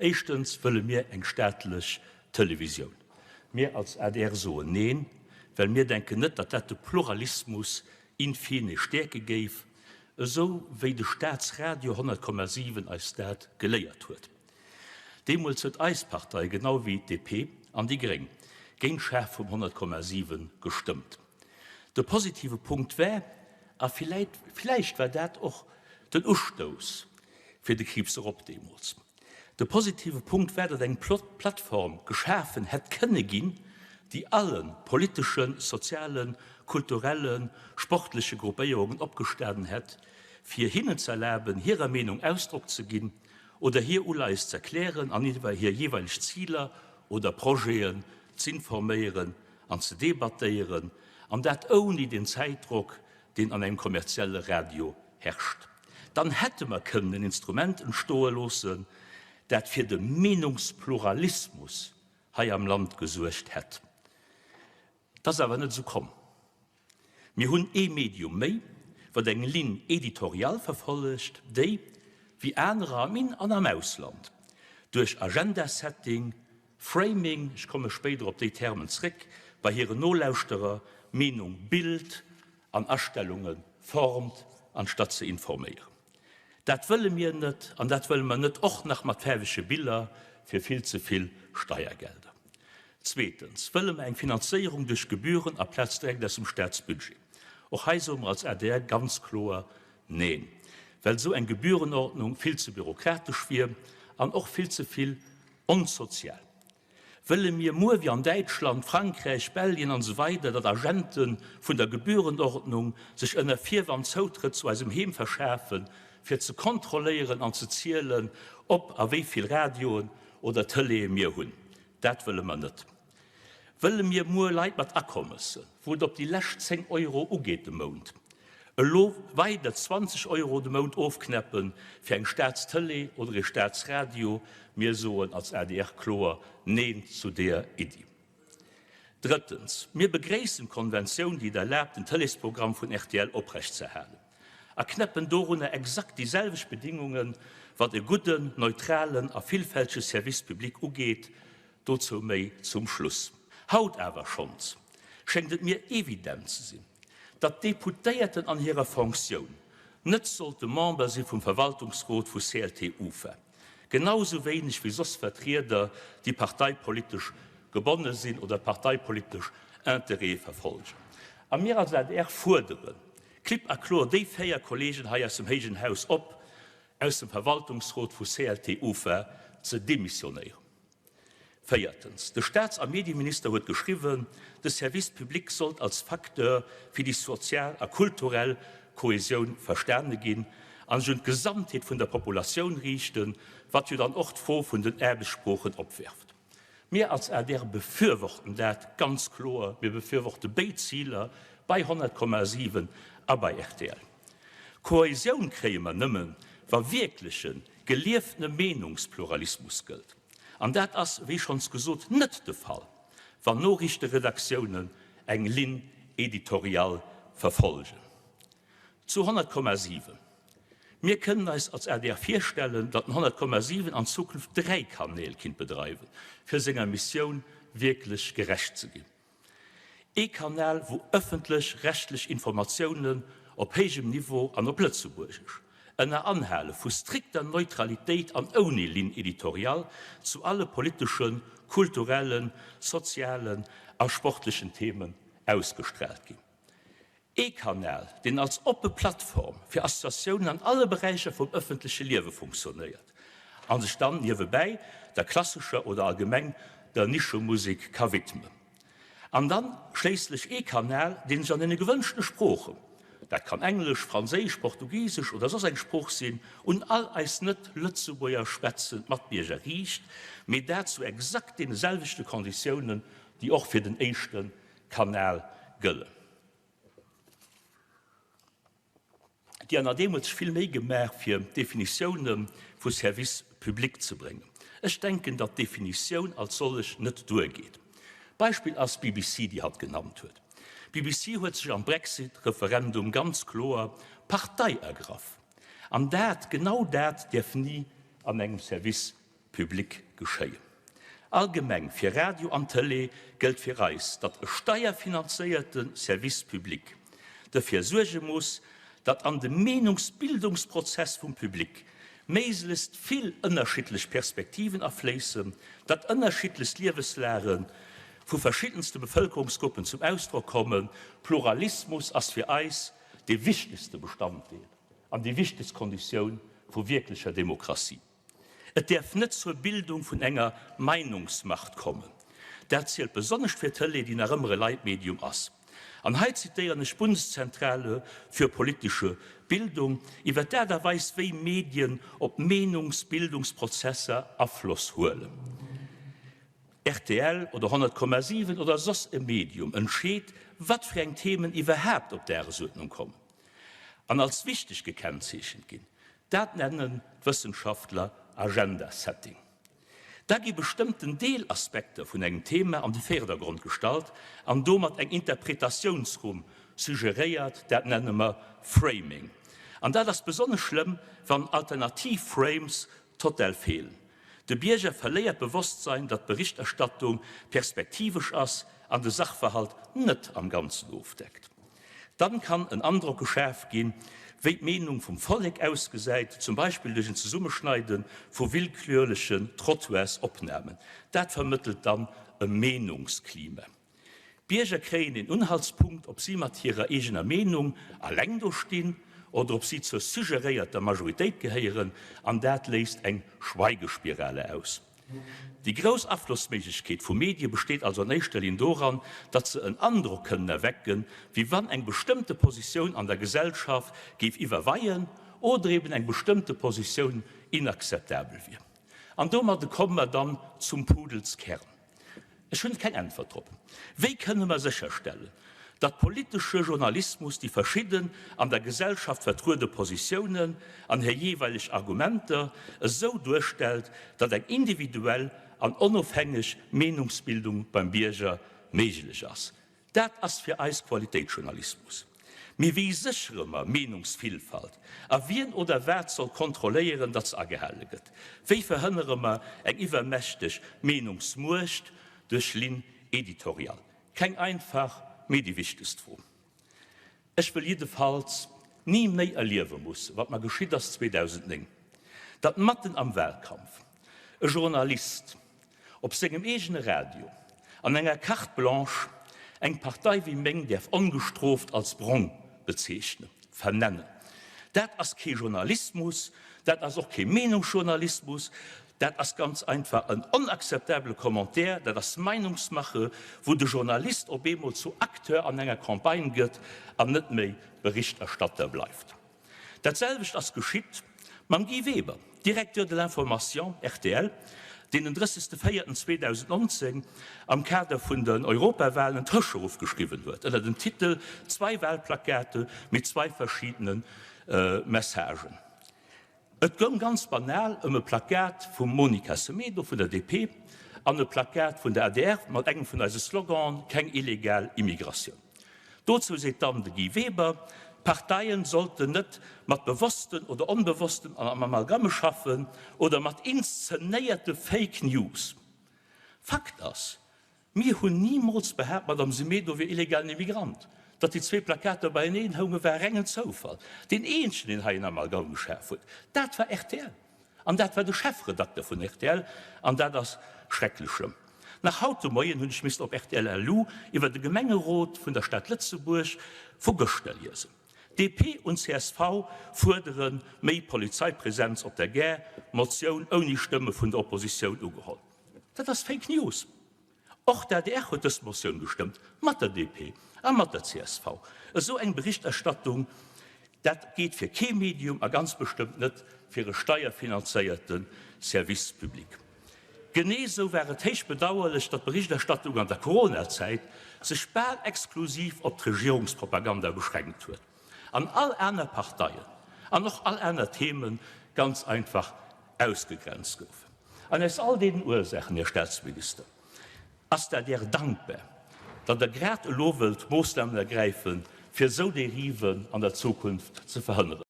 Éischtens wëlle mir eng staatlech Televisioun. Mir als adr soen Neen, well mir denken net, datt dat de Pluralismus in fine stäerke géif, esou wéi de Staatsradio 100,7 eis dat geléiert huet. Deemools huet eis Partei, genau wéi d'DP an déi gréng, géint d'Schaf vum 100,7 gestëmmt. De positive Punkt war, a villäicht war dat och den Ustouss fir de Kriibs erop deemools, De positive Punkt war, datt eng Plattform geschafen hätt kënne ginn, déi alle politeschen, sozialen, kulturellen, sportleche Gruppéierungen opgestanen hätt, fir hinnen ze erlaben, hirer Meenung Ausdrock ze ginn oder hir Uleies z'erklären an iwwer hir jeeweileg Ziler oder Projeten z'informéieren an ze debattéieren, an dat ouni den Zäitdrock, deen an engem kommerzielle Radio herrscht. Dann hätte mer kënnen en Instrument entstoe loossen, dat fir de Meenungspluralismus hei am Land gesuergt hätt. Et ass awer net esou komm. Mir hunn ee Medium méi, wat eng Ligne éditoriale verfollegt, déi, wéi anerer am In an am Ausland, duerch Agenda-Setting, Framing, ech komme spéider op déi Termen zréck, bei hiren Nolauschterer Meenung bilt an Astellunge formt, anstatt ze informéieren. Dat wëlle mir net, an dat wëlle mer net och nach mat faarwege Biller fir vill ze vill Steiergelder. Zweetens wëlle mer eng Finanzéierung duerch Gebühren aplaz direkt aus dem Staatsbudget. Och hei soe mer als adr ganz kloer Neen, well esou eng Gebührenordnung vill ze bürokratesch wier an och vill ze vill Onsozial. Wëlle mir muer wéi an Däitschland, Frankräich, Belgien an esou weider datt Agente vun der Gebührenordnung sech ënner Virwand Zoutrëtt zu eisem Heem verschafen, fir ze kontrolléieren an ze zielen, ob a wéi vill Radioen oder Tëleeë mir hunn? Dat wëlle mer net. Wëlle mir muer Leit mat Akommessen, wou et op déi lescht 10 Euro ugeet de Mount, elo weider 20 Euro de Mount ofknäppen fir eng Staatstëlee oder ee Staatsradio? Mir soen als adr kloer Neen zu deeër Iddi. Drëttens, mir begréissen d'Konventioun, déi et erlaabt, den Tëleesprogramm vun rtl oprechtzeerhalen a knäppen dorunner exakt déi selwecht Bedingungen, wat e gudden, neutralen a villfältege Service public ugeet, Dozou méi zum Schluss. Haut awer schonns schéngt et mir evident ze sinn, datt d'Deputéierten an hirer Fonctioun net sollte Member si vum Verwaltungsrot vu CLT-UFA, genau sou wéineg wéi soss Vertrieder, déi parteipolitesch gebonne sinn oder parteipolitesch Interêtë verfolgen. A mir als adr fuerdere klipp a kloer déi 4 Kollegen hei aus dem héijen Haus op, aus dem Verwaltungsrot vu CLT-UFA ze demissionéieren. Véiertens, de Staats a Medieminister huet geschriwwen, de Service public sollt als Facteur fir déi sozial a kulturell Kohesioun verstane ginn a sech un d'Gesamtheet vun der Populatioun riichten, wat jo dann och d'Fro vun den Aarbechtssproochen opwerft. Mir als adr befürworten dat ganz kloer. Mir befürworte béid Ziler bei 100,7 a bei rtl. Kohäsioun kréie mer nëmmen, wa wierkleche geliefte Meenungspluralismus gëllt. An dat ass, wéi schonns gesot, net de Fall, wann Noriichteredaktiounen eng Ligne éditoriale verfolgen. Zu 100,7, Mir kënnen eis als adr virstellen, datt den 100,7 an Zukunft 3 Kanäl kinnt bedreiwen, fir senger Missioun wierklech gerecht ze ginn. Ee Kanal, wou ëffentlech-rechtlech Informatiounen op héijem Niveau an op Lëtzebuergesch, ënner Anhale vu strikter Neutralitéit an ouni Ligne éditoriale, zu alle politeschen, kulturellen, sozialen a sportlechen Themen ausgestraalt ginn. Ee Kanal, deen als oppe Plattform fir Associatiounen an alle Beräicher vum ëffentleche Liewe funktionéiert a sech dann niewebäi der klassescher oder allgemeng der Nischemusek ka widmen. An dann schléisslech ee Kanal, deen sech an deene gewënschtene Sproochen, dat kann Englesch, Franséisch, Portugisesch oder soss eng Sprooch sinn, un all eis net Lëtzebuerger schwätzend Matbierger riicht, mee dat zu exakt deene selwechte Konditiounen, déi och fir den éischte Kanal gëllen. Déi ANADEM huet sech vill Méi gemaach, fir d'Definitioune vu Service public ze bréngen. Ech denken, datt d'Definitioun als sollech net duergeet. Beispill ass d'BBC, déi hatt genannt huet. D'BBC huet sech am Brexit-Referendum ganz kloer Partei ergraff. An dat, genau dat, däerf ni an engem Service. public geschéien. Allgemeng fir Radio an Tëlee gëllt fir eis, datt e steierfinanzéierte Service public derfir suerge muss, datt an de Meenungsbildungsprozess vum Public méiglechst vill ënnerschiddlech Perspektiven afléissen, datt ënnerschiddlechst Lieweslage vu verschiddenste Bevëlkerungsgruppen zum Ausdrock kommen. Pluralismus ass fir eis dee wichtegste Bestanddeel an déi wichtegst Konditioun vu wierklecher Demokratie. Et däerf net zur Bildung vun enger Meinungsmacht kommen. Dat zielt besonnesch fir d'Tëlee, déi nach ëmmer e Leitmedium ass. An hei zitéieren ech d'Bundeszentrale für politische Bildung iwwer d'Aart a Weis, wéi Medien op Meenungsbildungsprozesser Afloss huelen. Rtl oder 100,7 oder soss e Medium entscheet, wat fir eng Themen iwwerhaapt op d'Dagesuerdnung kommen an als wichteg gekennzeechent ginn. Dat nennen d'Wëssenschaftler Agenda-Setting. Da gi bestëmmten Deelaspekter vun engem Thema an de Virdergrond gestallt an domat eng Interpretatiounsrumm suggeréiert, dat nenne mer Framing. An dat ass besonnesch schlëmm, wann alternativ Frames total feelen. De Bierger verléiert d'Bewosstsein, datt d'Berichterstattung perspektivesch ass an de Sachverhalt net am Ganzen ofdeckt. Dann kann en Androck geschaf ginn, wéi d'Meenung vum Vollek ausgesäit, zum Beispill duerch en Zesummeschneide vu willkürlechen Trottoirsopnamen. Dat vermëttelt dann e Meenungsklima. D'Bierger kréien een Unhaltspunkt, ob si mat hirer eegener Meenung alleng do stinn oder ob si zur suggeréierter Majoritéit gehéieren, an dat léist eng Schweigespirale aus. Déi grouss Aflossméiglechkeet vu Medie besteet also an éischter Linn doran, datt se en Androck kënnen erwecken, wéi wann eng bestëmmte Positioun an der Gesellschaft géif iwwerweien oder eben eng bestëmmte Positioun inakzeptabel wier. An domadde komme mer dann zum Pudelskern. Ech hunn keng Äntwert drop. Wéi kënne mer sécherstellen, datt politesche Journalismus déi verschidden an der Gesellschaft vertruede Positiounen an hir jeeweileg Argumenter esou duerstellt, datt eng individuell an onofhängeg Meenungsbildung beim Bierger méiglech ass? Dat ass fir eis Qualitéitsjournalismus. Mee wéi séchere mer Meenungsvillfalt? A wien oder wat soll kontrolléieren, datt se agehale gëtt? Wéi verhënnere mer eng iwwermächteg Meenungsmuecht duerch Ligne éditoriale? Keng einfach, mee déi wichtegst Fro. Ech wëll jiddefalls ni méi erliewe mussen, wat mer geschitt ass 2009, datt matten am Wahlkampf e Journalist op sengem eegene Radio an enger Carte blanche eng Partei wéi meng däerf ongestrooft als brong bezeechnen, vernennen. Dat ass kee Journalismus, dat ass och kee Meenungsjournalismus, dat ass ganz einfach en onakzeptabele Commentaire, dat ass Meinungsmache, wou de Journalist op eemol zu Acteur an enger Campagne gëtt an net méi Berichterstatter bleift. Dat selwecht ass geschitt mam Guy Weber, Directeur de l'information rtl, deen den 30.04.2019 am Kader vun den Europawahlen en Tëscheruff geschriwwen huet ënner dem Titel Zwei Wahlplakate mit zwei verschiedenen Messagen. Et goung ganz banal ëm e Plakat vum Monica Semedo vun der DP an e Plakat vun der adr mat engem vun eise Sloganen, Keng illegal Immigratioun. Dozou seet dann de Guy Weber, D'Parteien sollten net mat bewossten oder onbewossten Amalgamme schaffen oder mat inszenéierte Fake News. Fakt ass, Mir hunn nimools behaapt, d'Madame Semedo wier illegalen Immigrant. Datt déi zwee Plakater beieneen houngen, war rengen Zoufall. Deen eenzegen, deen hei en Amalgam geschaf huet, dat war rtl. An dat war de Chefredakter vun rtl. An dat ass schrecklech schlëmm. Nach haut de Moien hunn ech missten op rtl LU iwwer de Gemengerot vun der Stad Lëtzebuerg vu gëschter liesen. DP und csv fuerdere méi Polizeipräsenz op der Gare, Motioun ouni Stëmme vun der Oppositioun ugeholl. Dat ass Fake News. Och d'ADR huet dës Motioun gestëmmt, mat der DP a mat der csv. Esou eng Berichterstattung, dat geet fir kee Medium a ganz bestëmmt net fir e steierfinanzéierte Service public. Genee esou war et héich bedauerlech, datt d'Berichterstattung an der Coronazäit sech bal exklusiv op d'Regierungspropaganda beschränkt huet an all aner Parteien an och all aner Themen ganz einfach ausgegrenzt goufen. An aus all deenen Ursaachen, Här Staatsminister, ass d'ADR dankbar, datt Der grad elo wëllt Moossnamen ergräifen, fir esou Dériven an der Zukunft ze verhënneren.